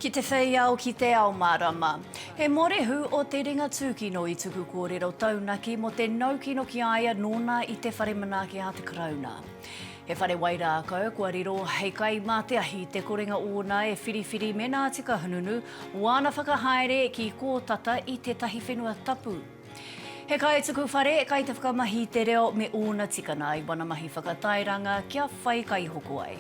Ki te whei ao, ki te ao mārama. He mōrehu o te ringa tūkino i tuku kōrero taunaki mō te naukino ki a ia nōna i te whare manaaki a te Karauna. He whare wairākau kua riro hei kai mā te ahi te korenga ōna e whiriwhiri me nā tika hununu o āna whakahaere ki kō tata i tētahi whenua tapu. He kaituku whare kai te whakamahi i te reo me ōna tikana i wana mahi whakatairanga kia whai kaihoko ai.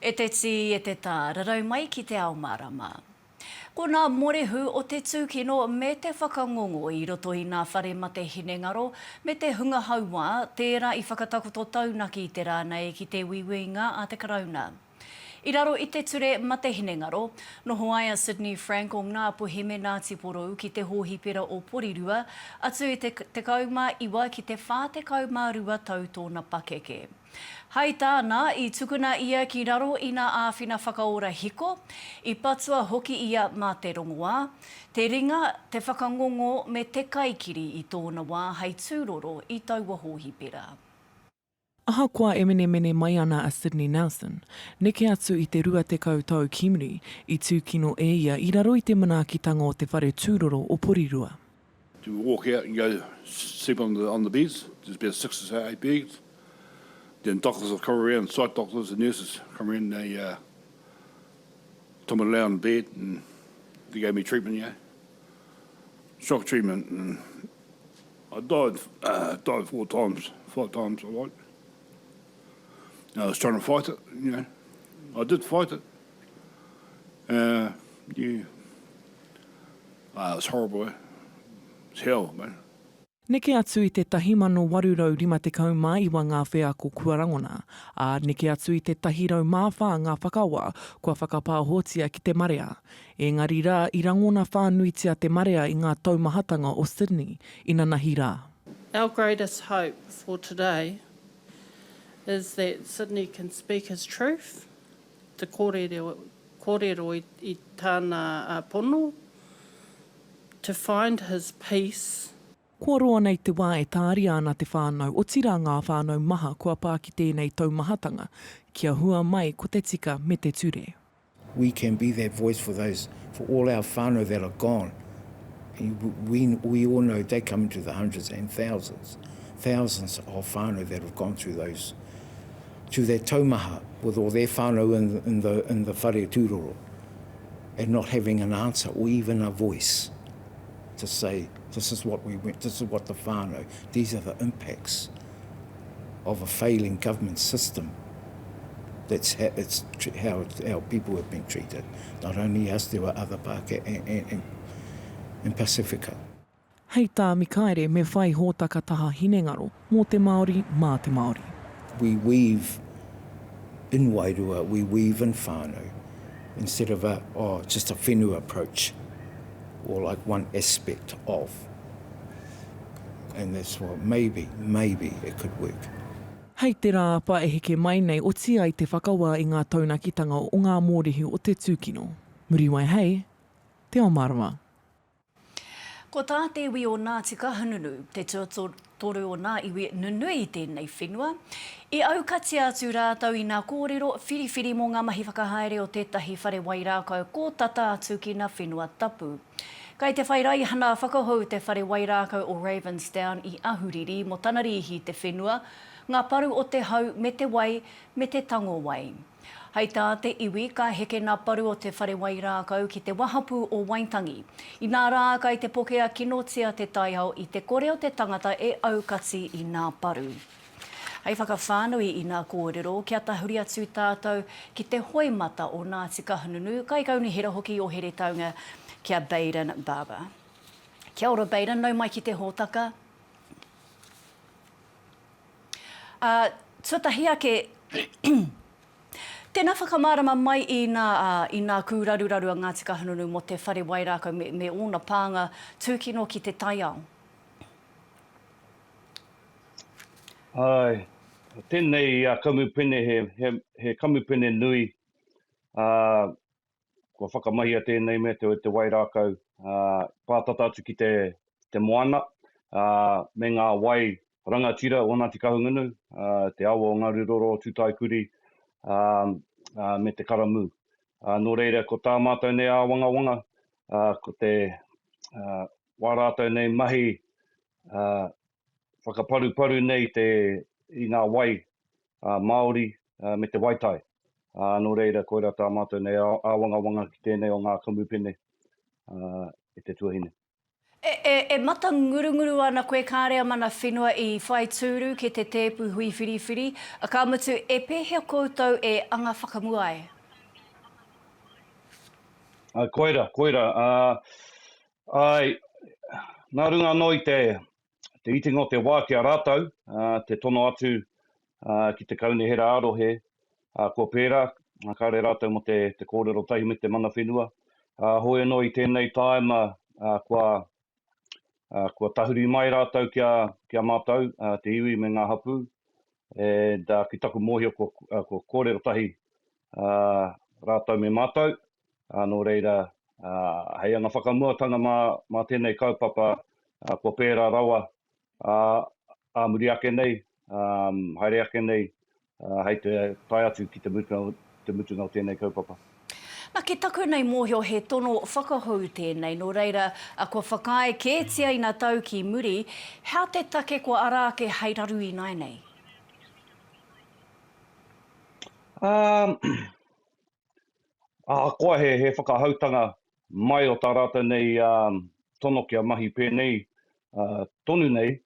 E te tī, e te tā, rarau mai ki te ao mārama. Ko nā morehu o te tūkino me te whakangongo i roto i nā whare mate hinengaro me te hunga hauā, tērā i whakatakoto taunaki i te rā nei ki te uiuinga a te Karauna. I raro i te ture mate hinengaro, noho ai a Sidney Frank o Ngāpuhi me Ngāti Porou ki te hōhipera o Porirua, atu i te 19 ki te 42 tau tōna pakeke. Hai tāna, i tukuna ia ki raro i nā āwhina whakaora hiko, i patua hoki ia mā te rongoā, te ringa, te whakangongo me te kaikiri i tōna wā hai tūroro i taua hōhipera. Ahakoa e menemene mai ana a Sidney Nelson, neke atu i te 20 tau ki muri, i tūkino e ia i raro i te manaakitanga o te whare tūroro o Porirua. To walk out and go sleep on the on the beds, there's about six or eight beds, then doctors will come around, sight doctors and nurses come around and they uh, told me to lay on the bed and they gave me treatment, yeah. Shock treatment and I died, uh, died four times, five times, I like. I was trying to fight it, you know. I did fight it. Uh, yeah. Uh, it was horrible, eh? It's hell, man. Neke atu i te 1859 ngā wheako kua rangona, ā, neke atu i te 104 ngā whakawā kua whakapāhotia ki te marea. Engari rā, i rangona whānuitia te marea i ngā taumahatanga o Sydney, inanahi rā. Our greatest hope for today is that Sydney can speak his truth, te kōrero, kōrero i, i tāna pono, to find his peace. Kua roa nei te wā e tāria ana te whānau, otirā ngā whānau maha kua pā ki tēnei taumahatanga, kia hua mai ko te tika me te ture. We can be that voice for those, for all our whānau that are gone. We, we all know they come into the hundreds and thousands, thousands of whānau that have gone through those, through that taumaha with all their whānau in, in, the, in the whare tūroro and not having an answer or even a voice to say, this is what we went, this is what the whānau, these are the impacts of a failing government system. That's how, it's how our people have been treated. Not only us, there were other Pākehā and, and, and, and Pasifika. Hei tā Mikaere me whai hōtaka taha hinengaro mō te Māori mā te Māori. We weave in wairua, we weave in whānau instead of a, oh, just a whenua approach or like one aspect of. And that's what maybe, maybe it could work. Hei te Rāapa e heke mai nei oti ai te whakawā i ngā taunakitanga o ngā mōrehu o te tūkino. Muriwai hei Te Ao Mārama. Ko tā te iwi o Ngāti Kahungunu, te tuatoru o ngā iwi nunui i tēnei whenua, i aukatia atu rātou i ngā kōrero whiriwhiri mō ngā mahi whakahaere o tētahi whare wairākau kōtata atu ki ngā whenua tapu. Kai te whai raihana whakahou te whare wairākau o Ravensdown i Ahuriri mō tana rīhi i te whenua, ngā paru o te hau me te wai, me te tango wai. Hei tā te iwi, ka heke nā paru o te whare wairākau ki te wahapū o Waitangi. Inā rā, kai te pokea kinotia te taiao i te kore o te tangata e aukati i nā paru. Hei whakawhānui i nā kōrero, kia tahuri atu tātou ki te hoemata o Ngāti Kahungunu, kaikaunihera hoki o Heretaunga, ki a Bayden Barber. Kia ora Bayden, nau mai ki te hōtaka. Ā, tuatahi ake, tēnā whakamārama mai i nā, i nā kūraruraru a Ngāti Kahungunu mō te whare wairākau me, me ōna pānga tūkino ki te taiao. Āe, tēnei kamupene he, he, he kamupene nui, ā, kua whakamahia tēnei mea te, te wairākau, ā, pātata atu ki te, te moana. ā, me ngā wai rangatira o Ngāti Kahungunu, ā, te awa o Ngaruroro, Tūtaekurī, ā, ā, me te Karamū. Ā, nō reira, ko tā mātou nei āwangawanga, ā, ko te, ā, wā rātou nei mahi, ā, whakaparuparu nei te, i ngā wai ā, Māori ā, me te waitai. Ā, nō reira, koirā tā mātou nei āwangawanga ki tēnei o ngā kamupene ā, e te tuahine. E, e, e matangurunguru ana koe kāre a mana whenua i whai tūru ki te tēpu hui whiriwhiri, ka mutu, e pēhea koutou e anga whakamua ai? Ā, koira, koira, ā, āe, nā runga anō i te, te itinga o te wā ki a rātou, ā, te tono atu, ā, ki te kaunihera ā-rohe, ā, kua pērā, ā, kāre rātou mō te, te kōrero tahi me te mana whenua. Ā, hoi anō i tēnei tāima, ā, kua, ā, kua tahuri mai rātou ki a, ki a mātou, ā, te iwi me ngā hapū, and, ā, ki taku mōhio kua, ā, kua kōrero tahi, ā, rātou me mātou, ā, nō reira, ā, hei anga whakamuatanga mā, mā tēnei kaupapa, ā, kua pērā rawa, ā, ā muri ake nei, ā, haere ake nei, ā, hei te tae atu ki te mutunga, te mutunga o tēnei kaupapa. Na, ki taku nei mōhio he tono whakahou tēnei, nō reira, kua whakaae kētia ina tau ki muri, hea te take kua ara ake hei raru ināianei? Ā, Ahakoa he, he whakahautanga mai o tā rātou nei tono kia mahi pēnei tonu nei,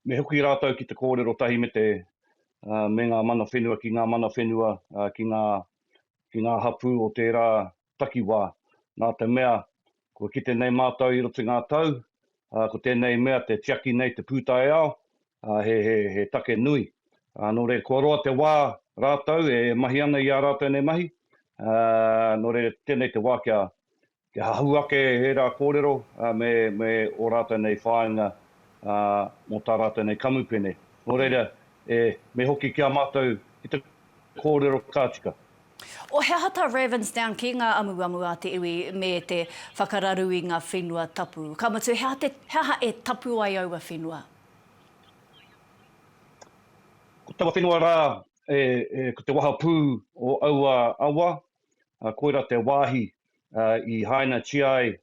me hoki rātou ki te kōrero tahi me te, me ngā mana whenua ki ngā mana whenua, ki ngā, ki ngā hapū o tērā takiwā. Nā te mea, kua kite nei mātou i roto i ngā tau, ko tēnei mea te tiaki nei te pūtaiao, ā, he, he, he take nui. Ā, nō reira, kua roa te wā rātou e mahi ana i ā rātou nei mahi, ā, nō reira, tēnei te wā kia, kia hahū ake ērā kōrero, ā, me, me ō rātou nei whāinga, ā, mō tā rātou nei kamupene. Nō reira, e, me hoki ki a mātou ki te kōrero ka tika. O he aha tā Ravensdown ki ngā amuamu a te iwi me te whakararu i ngā whenua tapu? Ka mutu, he aha te, he aha e tapu ai aua whenua? Ko taua whenua rā, e, e, ko te wahapū o aua awa, a, koira te wāhi a, i hainatia ai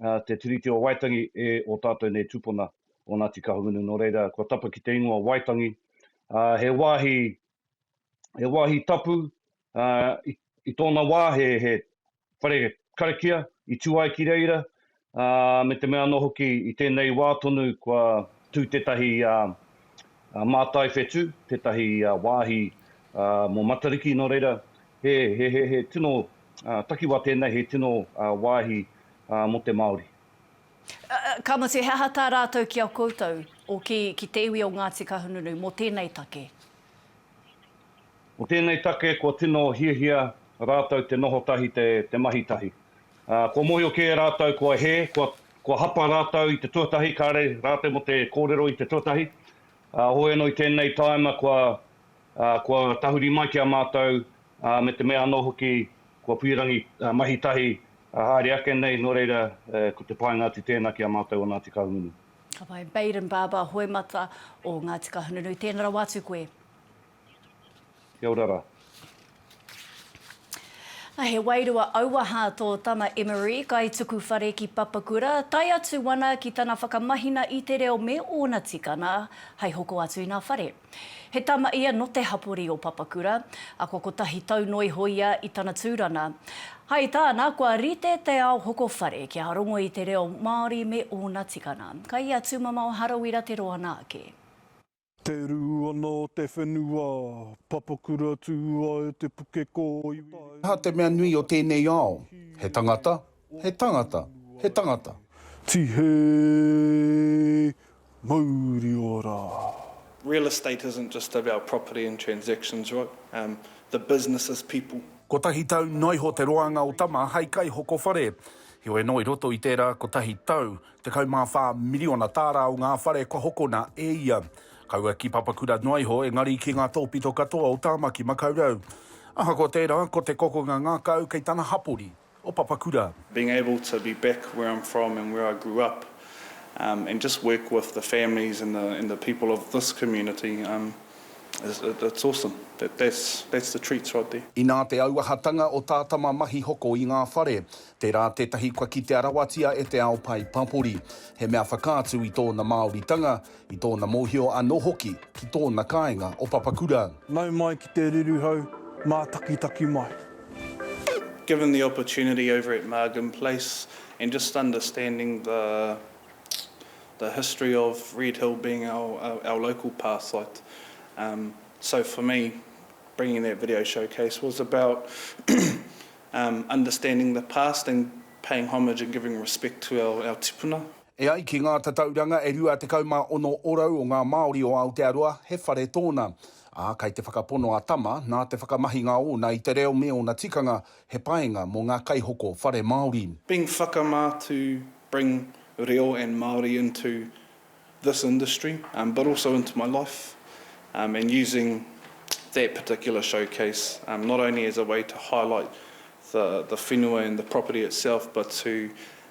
a, te Tiriti o Waitangi e ō tātou nei tūpuna o Ngāti Kahungunu. Nō reira, kua tapa ki te ingoa Waitangi. A, he wāhi he wāhi tapu, ā, i, i tōna wā he, he whare karakia i tū ai ki reira, ā, me te mea anō hoki i tēnei wā tonu kua tū tētahi ā, mātai whetū, tētahi wāhi ā, mō Matariki, nō reira, he, he, he, he tino ā, takiwā tēnei, he tino ā, wāhi ā, mō te Māori. Ka mutu, he aha tā rātou ki a koutou, o ki, ki te iwi o Ngāti Kahungunu, mō tēnei take? Mō tēnei take kua tino hiahia rātou te noho tahi, te, te mahi tahi. Ā, kua mōhio kē rātou kua hē, kua, kua hapa rātou i te tuatahi, kāre rātou mō te kōrero i te tuatahi. Ā, hoi anō i tēnei tāima kua, ā, kua tahuri mai ki a mātou, ā, me te mea anō hoki kua pīrangi mahi tahi haere ake nei, nō reira, ko te painga atu tēnā ki a mātou o Ngāti Kahungunu. Ka pai. Baden Barber, Hoemata o Ngāti Kahungunu, tēnā rawa atu koe. Kia ora rā. He wairua auaha tō tama Emery, kaituku whare ki Papakura, tae atu ana ki tana whakamahina i te reo me ōna tikana hei hoko atu i ngā whare. He tama ia nō te hapori o Papakura, a kua kotahi tau noa iho ia i tana tūrana. Hai tāna, kua rite te ao hoko whare kia rongo i te reo Māori me ōna tikana. Kai a Tūmamao Harawira te roana ake. Te rū ana o te whenua, Papakura tū ai te puke kōiwi. Aha te mea nui o tēnei ao? He tangata, he tangata, he tangata. Tihei mauri ora. Real estate isn't just about property and transactions, right? Um, the business is people. Kotahi tau noa iho te roanga o Tama hei kaihoko whare. Heoi anō i roto i tērā kotahi tau, 14 miriona tāra o ngā whare kua hokona e ia. Kaua ki Papakura noa iho, engari ki ngā tōpito katoa o Tāmaki Makaurau. Ahakoa tērā, ko te kokonga ngākau kei tana hapori o Papakura. Being able to be back where I'm from and where I grew up. Um, and just work with the families and the, and the people of this community. Um, it's, it's awesome. That, that's, that's the treats right there. Inā te auahatanga o tā Tama mahi hoko i ngā whare, tērā tētahi kua kitea rawatia e te ao pae papori. He mea whakaatu i tōna Māoritanga, i tōna mōhio anō hoki ki tōna kāinga o Papakura. Nau mai ki te ruruhau, mātakitaki mai. Given the opportunity over at Margam Place and just understanding the the history of Red Hill being our, our, our local pā site. Um, so for me, bringing that video showcase was about um, understanding the past and paying homage and giving respect to our, our tipuna. E ai ki ngā tatauranga e 26 orau o ngā Māori o Aotearoa he whare tōna. Ā, kai te whakapono a Tama, nā te whakamahinga ōna i te reo me ōna tikanga, he painga mō ngā kaihoko whare Māori. Being whakamā to bring reo and Māori into this industry um, but also into my life um, and using that particular showcase um, not only as a way to highlight the, the whenua and the property itself but to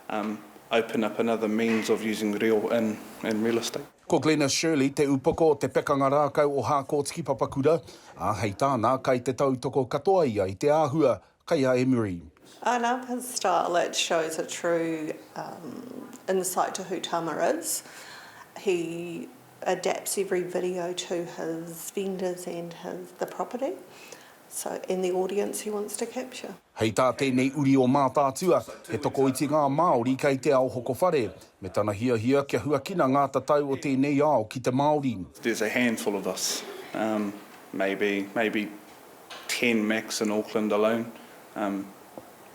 um, open up another means of using reo in, in real estate. Ko Glenys Shirley te upoko o te pekanga rākau o Hākōtiki Papakura, ā, hei tāna, kai te tautoko katoa ia i te āhua Kei a Emery. And up his style it shows a true um, insight to who Tama is. He adapts every video to his vendors and his, the property so, and the audience he wants to capture. Hei tā tēnei uri o Mātaatua, he tokoiti ngā Māori kei te ao hoko whare, me tana hiahia kia huakina ngā tatau o tēnei ao ki te Māori. There's a handful of us, um, maybe, maybe 10 max in Auckland alone. Um,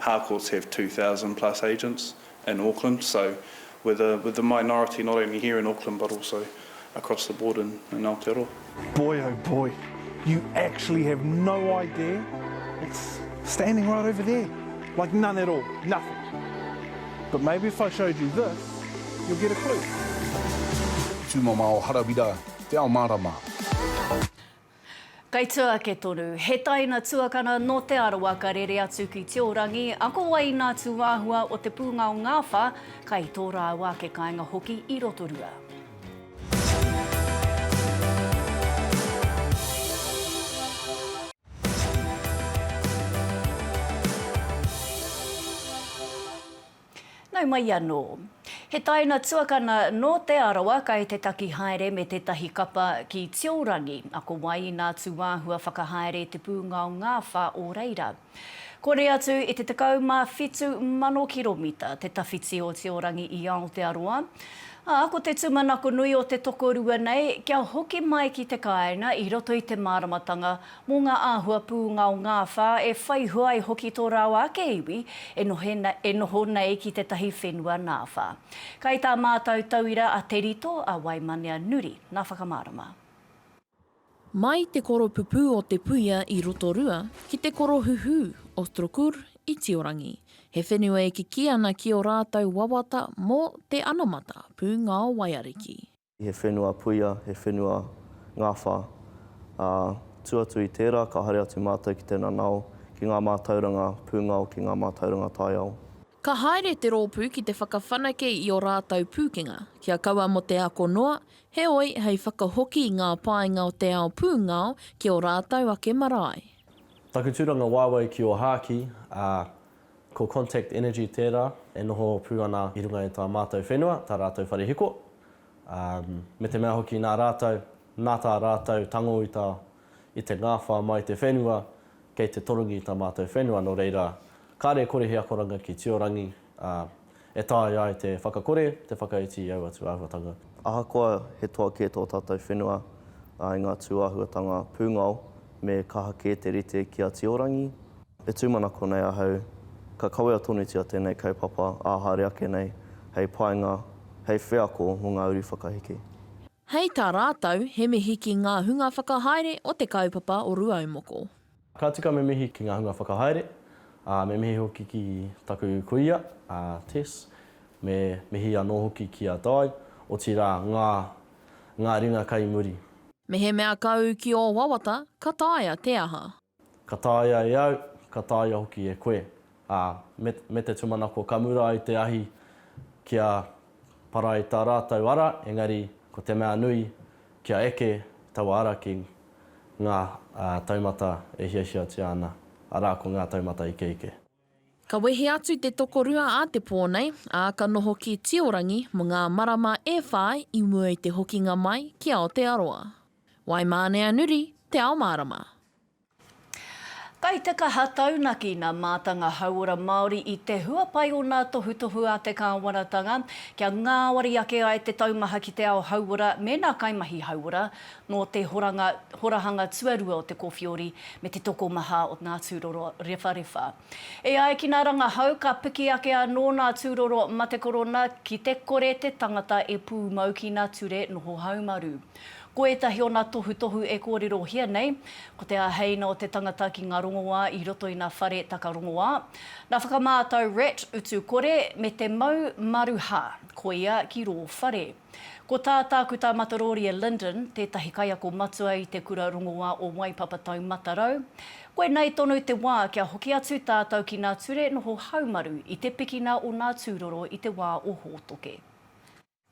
Harcourts have 2,000 plus agents in Auckland, so we're the, we're the minority not only here in Auckland but also across the board in, in Aotearoa. Boy, oh boy, you actually have no idea. It's standing right over there. Like none at all, nothing. But maybe if I showed you this, you'll get a clue. Tūmamao Harawira, Te Ao Mārama. Kei tua ake tonu, he taina tuakana nō Te Arawa ka rere atu ki Tiorangi, ako ai i nā tūāhua o te pūngao ngāwhā, kai tō rāua ake kāinga hoki i Rotorua. Nau mai anō. He taina tuakana nō Te Arawa kai te taki haere me tētahi kapa ki Tiorangi, ako wai i nā tūāhua whakahaere te pūngao ngāwhā o reira. Kore atu i te 17,000 kiromita te tawhiti o Tiorangi i Aotearoa, ā, ko te tūmanako nui o te tokorua nei kia hoki mai ki te kāinga i roto i te māramatanga Mō ngā āhua pūngao ngāwhā e whai hua ai hoki tō rāua ake iwi e nohe, e noho nei ki tētahi whenua nāwhā. Kai tā mātau tauira a Te Rito, a Waimanea Nuri, nā whakamārama. Mai te koropupū o Te Puia i Rotorua ki te korohuhū o Strokkur i Tiorangi, he whenua e kikī ana ki ō rātou wawata mō te anamata pūngao waiariki. He whenua puia, he whenua ngāwhā. Ā, tua atu i tērā, ka haere atu mātou ki te nanao, ki ngā mātauranga pūngao, ki ngā mātauranga taiao. Ka haere te rōpū ki te whakawhanake i ō rātou pūkenga, kia kaua mō te ako noa, heoi hei whakahoki i ngā painga o te ao pūngao ki ō rātou ake marae. Taku tūranga waewae ki Ōhākī, ā, ko Contact Energy tērā e noho pū ana i runga i tā mātou whenua, tā rātou whare hiko, ā, me te mea hoki nā rātou, nā tā rātou tango i tā, i te ngāwhā mai te whenua, kei te torongi i tā mātou whenua, nō reira, kāre e kore he akoranga ki Tiorangi, ā, e taea ai te whakakore, te whakaiti i aua tūāhuatanga. Ahakoa he toa kē tō tātou whenua i ngā tūāhuatanga pūngao, me kaha kē te rite ki a Tiorangi. E tūmanako nei ahau, ka kawea tonutia tēnei kaupapa ā haere ake nei hei painga, hei wheako mō ngā uri whakaheke. Hei tā rātou, he mihi ki ngā hunga whakahaere o te kaupapa o Rūaumoko. Ka tika me mihi ki ngā hunga whakahaere, ā, me mihi hoki ki taku kuia, a Tess, me mihi anō hoki ki a Di, otirā ngā, ngā ringa kai muri. Mehemea ka ū ki ō wawata, ka taea te aha? Ka taea e au, ka taea hoki e koe. Ā, me, me te tūmanako ka mura ai te ahi kia. para i tā rātou ara, engari ko te mea nui kia eke taua ara ki ngā taumata e hiahiatia ana, arā ko ngā taumata ikeike. Ka wehe atu te tokorua a te pō nei, ā, ka noho ki Tiorangi mō ngā marama e whā i mua i te hokinga mai ki Aotearoa. Waimānea Nuri, Te Ao Mārama. Kai te kaha taunaki nā mātanga hauora Māori i te huapai o nā tohutohu a te kāwanatanga kia ngāwari ake ai te taumaha ki te ao hauora me nā kaimahi hauora nō te horanga, horahanga tuarua o te kowhiori me te tokomaha o nā tūroro rewharewha. E ai ki nā rangahau ka piki ake anō nā tūroro mate korona ki te kore te tangata e pūmau ki nā ture noho haumaru. Ko ētahi o nā tohutohu e kōrerohia nei, ko te āheina o te tangata ki ngā rongoā i roto i nā whare taka rongoā, nā whakamātau rat utu kore me te mau maruha, koia ki rō whare. Ko tā Tākuta Mataroria Lyndon, tētahi kaiako matua i te kura rongoā o Waipapa Taumatarau, koinei tonu te wā kia hoki atu tātou ki nā ture noho haumaru i te pikina o nā tūroro i te wā o Hōtoke.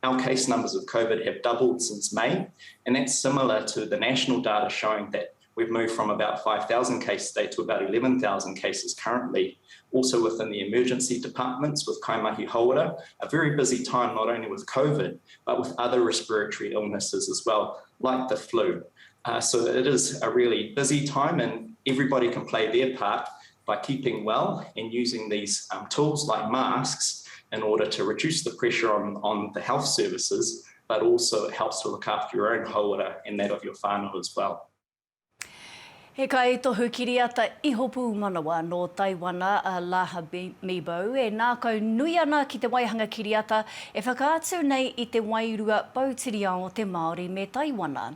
Our case numbers of COVID have doubled since May, and that's similar to the national data showing that we've moved from about 5,000 cases a day to about 11,000 cases currently. Also within the emergency departments with Kaimahi Hauora, a very busy time not only with COVID, but with other respiratory illnesses as well, like the flu. Uh, so it is a really busy time and everybody can play their part by keeping well and using these um, tools like masks in order to reduce the pressure on, on the health services, but also it helps to look after your own hauora and that of your whānau as well. He kaitohu kiriata iho pūmanawa nō Taiwana a Laha Mebo e nākau nui ana ki te waihanga kiriata e whakaatu nei i te wairua poutiriao o te Māori me Taiwana.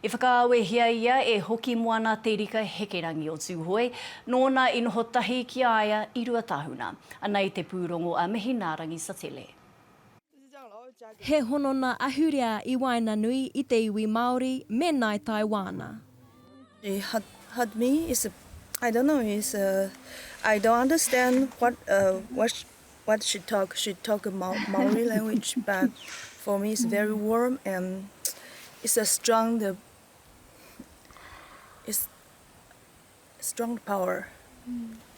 I whakaawehia ia e Hokimoana Te Rika Hekerangi o Tūhoe, nōna i noho tahi ki a ia i Ruatāhuna. Anei te pūrongo a Mihinaarangi Satele. He honona ahurea i waenganui i te iwi Māori me Ngāi Taiwana. She hurt me is I don't know is I don't understand what what what she talk she talk Maori language but for me it's very warm and it's a strong the it's strong power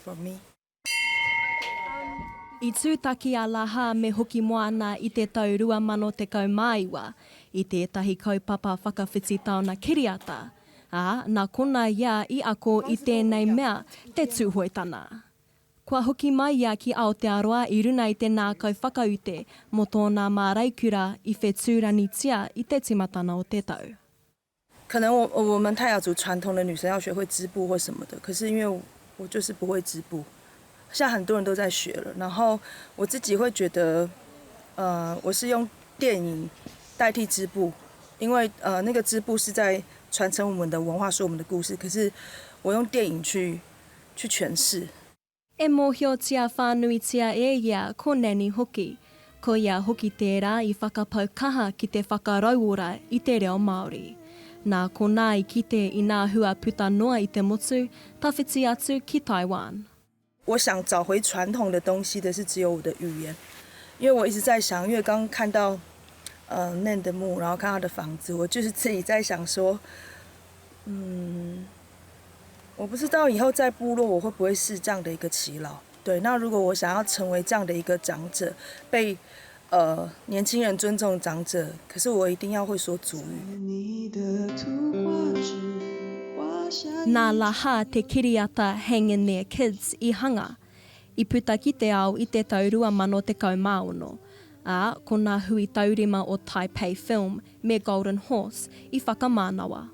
for me. I tūtaki a Laha me Hokimoana i te tau 2019 i tētahi kaupapa whakawhiti taona kiriata, ā, nā konā ia i ako i tēnei mea te Tūhoetana. Kua hoki mai ia ki Aotearoa i runa i te nākau whakaute mō tōnā māreikura i whetūranitia i te timatana o te tau. 可能我我们泰雅族传统的女生要学会织布或什么的， 可是因为我就是不会织布， 现在很多人都在学了， 然后我自己会觉得， 呃， 我是用电影代替织布， 因为呃那个织布是在传承我们的文化， 说我们的故事， 可是我用电影去去诠释。 E mōhiotia whānuitia e ia ko Nanny hoki. Ko ia hoki tērā i whakapau kaha ki te whakarauora i te reo Māori. Nā konā i kite i nā hua puta noa i te motu, tawhiti atu ki Taiwan. 我想找回传统的东西的是只有我的语言， 因为我一直在想， 因为刚看到呃 Nan 的墓， 然后看他的房子， 我就是自己在想说， 嗯， 我不知道以后在部落我会不会是这样的一个耆老。 对， 那如果我想要成为这样的一个长者， 被呃年轻人尊重长者， 可是我一定要会说族语。 Nā Laha te kiriata Hang in There Kids i hanga, i puta ki te ao i te tau 2016, ā, ko nā hui taurima o Taipei Film me Golden Horse i whakamānawa.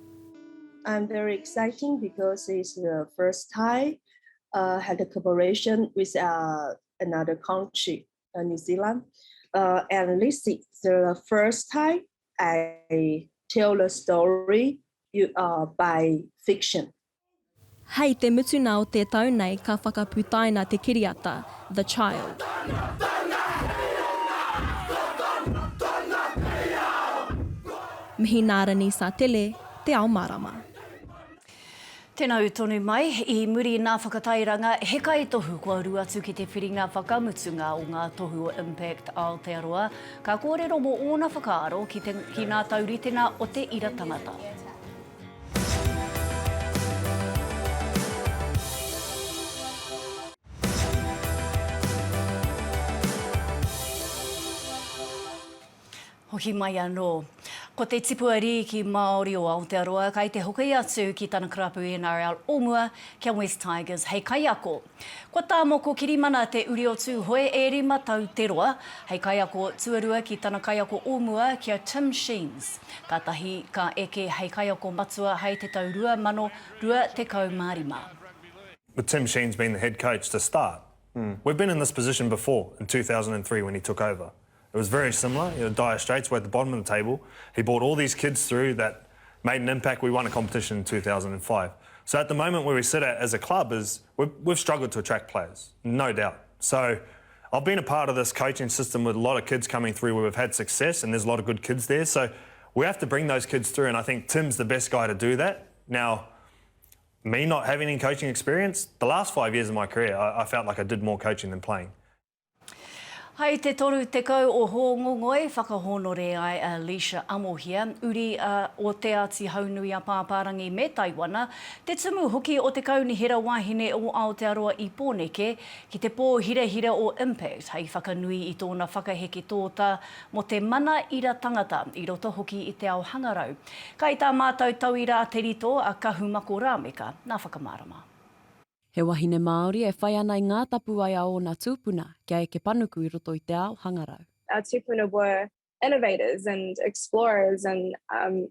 I'm very exciting because it's the first time uh, had a cooperation with uh, another country, uh, New Zealand. Uh, and this is the first time I tell the story you, uh, by fiction. Hei te mutuna o te tau nei ka whakaputaina te kiriata, The Child. Mihinārani Satele, Te Ao Marama. Tēnā ū tonu mai, i muri i nā whakatairanga, he kaitohu kua uru atu ki te whiringa whakamutunga o ngā tohu o Impact Aotearoa, ka kōrero mō ōna whakaaro ki te, ki nā tauritena o te ira tangata. Hoki mai anō. Ko te tipua rīki Māori o Aotearoa kai te hoki atu ki tana karapu NRL o mua, ki a West Tigers hei kaiako. Kua tāmoko kirimana te uri o Tūhoe e rima tau te roa, hei kaiako tuarua ki tana kaiako o mua ki a Tim Sheens. Kātahi ka eke hei kaiako matua hei te tau 2025. With Tim Sheens being the head coach to start, we've been in this position before in 2003 when he took over. It was very similar. You know, Dire Straits were at the bottom of the table. He brought all these kids through that made an impact. We won a competition in 2005. So at the moment where we sit at as a club is we've, we've struggled to attract players, no doubt. So I've been a part of this coaching system with a lot of kids coming through where we've had success and there's a lot of good kids there. So we have to bring those kids through and I think Tim's the best guy to do that. Now, me not having any coaching experience, the last five years of my career, I, I felt like I did more coaching than playing. Hai te 30 o Hōngongoi, whakahōnore ai a Leisha Amohia, uri a o Te Āti Haunui a Pāpārangi me Taiwana, te tumu hoki o te Kaunihera Wāhine o Aotearoa i Pōneke, ki te pō hirahira o Impact hei whakanui i tōna whakaheke tōtā mō te mana ira tangata i roto hoki i te ao hangarau. Kai tā mātou tauira a Te Rito, a Kahumako Rāmeka, nā whakamārama. He wahine Māori e whai ana i ngā tapuwae a ōna tūpuna kia eke panuku i roto i te ao hangarau. Our tūpuna were innovators and explorers and um,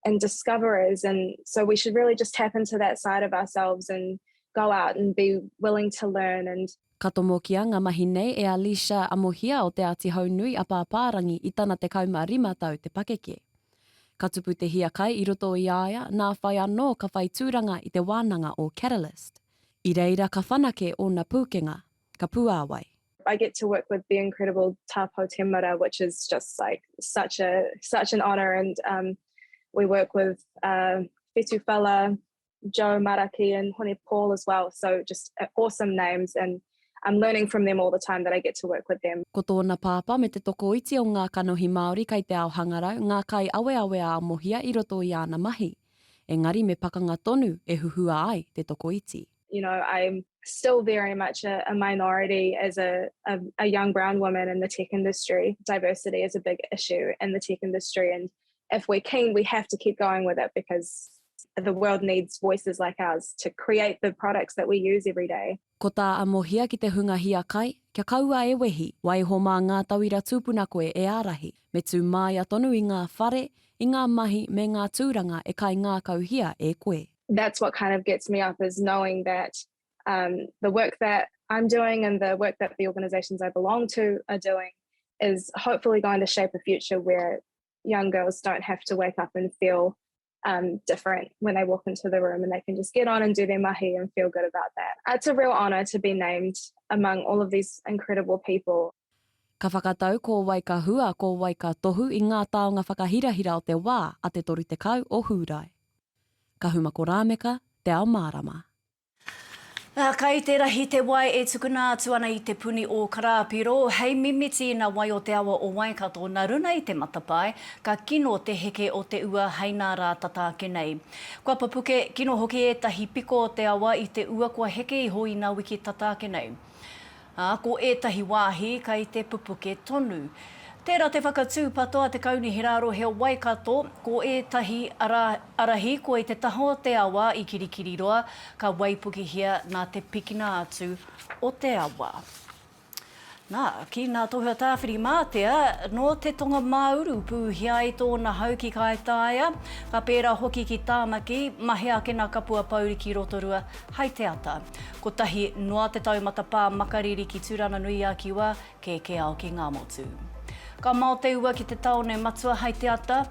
and discoverers and so we should really just tap into that side of ourselves and go out and be willing to learn and Ka tomokia ngā mahi nei e Alicia Amohia o Te Āti Haunui a Pāpārangi i tana 15 tau te pakeke. Ka tupu te hiakai i roto i a ia, nā whai anō ka whai tūranga i te wānanga o Catalyst. I reira ka whanake ōna pūkenga, ka puāwai. I get to work with the incredible Tā Pou Temara which is just like such a such an honour and um, we work with uh, Whetu Fella, Joe Maraki and Hone Paul as well. So just uh, awesome names and I'm learning from them all the time that I get to work with them. Ko tōna pāpā me te tokoiti o ngā kanohi Māori kei te ao hangarau, ngā kaiaweawe a Amohia i roto i āna mahi. Engari me pakanga tonu e huhua ai te tokoiti. You know, I'm still very much a, a minority as a, a, a young brown woman in the tech industry. Diversity is a big issue in the tech industry and if we're keen, we have to keep going with it because the world needs voices like ours to create the products that we use every day. Ko tā Amohia ki te hunga hiakai, kia kaua e wehi, waiho mā ngā tauira tūpuna koe e ārahi, me tū māia tonu i ngā whare, i ngā mahi me ngā tūranga e kaingākauhia e koe. That's what kind of gets me up is knowing that um, the work that I'm doing and the work that the organisations I belong to are doing is hopefully going to shape a future where young girls don't have to wake up and feel um, different when they walk into the room and they can just get on and do their mahi and feel good about that. It's a real honour to be named among all of these incredible people. Ka whakatau ko wai ka hua, ko wai ka tohu i ngā taonga whakahirahira o te wā a te 30 o Hūrae. Kahumako Rāmeka, Te Ao Mārama. Ā, kai te rahi te wai e tukuna atu ana i te puni o Karāpiro, hei mimiti i na wai o te awa o Waikato, na runa i te matapae, ka kino te heke o te ua hei nā rā tata ake nei. Kua papuke kino hoki ētahi piko o te awa i te ua kua heke iho i nā wiki tata ake nei. Ā, ko ētahi wāhi kei te pupuke tonu. Tērā te whakatūpato a te Kaunihera Rohe o Waikato, ko ētahi ara, ara hīkoi te taha o te awa i Kirikiriroa, ka waipukihia nā te pikina atu o te awa. Nā, ki nā tohu a Tāwhirimātea, nō te tonga māuru pūhia ai tōna hau ki Kaitaia, ka pērā hoki ki Tāmaki, mahea ake nā Kapua Pouri ki Rotorua hai te ata. Kotahi noa te taumata pā makariri ki Tūranganui-a-Kiwa, kēkē ao ki Ngāmotu. Ka mao te ua ki te taone matua hai te ata,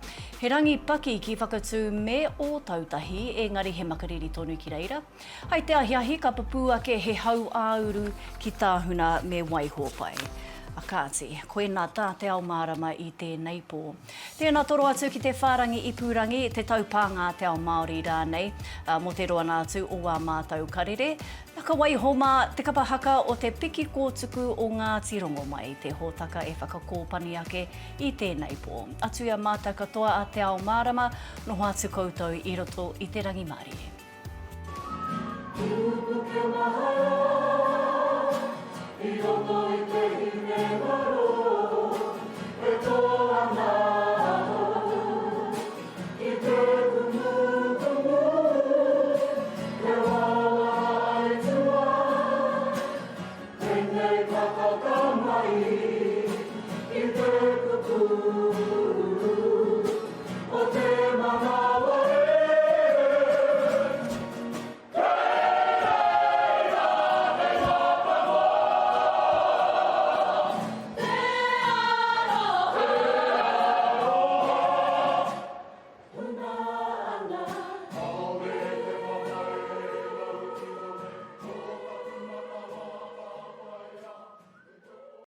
he rangi paki ki Whakatū me Ōtautahi, engari he makariri tonu ki reira. Hai te ahiahi ka pupū ake he hau ā-uru ki Tāhuna me Waihōpai. A kāti, koinā tā Te Ao Mārama i tēnei pō. Tēnā toro atu ki te whārangi ipurangi, te taupānga a Te Ao Māori rānei, mō te roana atu o ā mātou karere. Na ka waiho mā te kapa haka o te piki kōtuku o Ngāti Rongomai te hōtaka e whakakōpani ake i tēnei pō. Atu i a mātou katoa a Te Ao Mārama, noho atu koutou i roto i te rangimārie.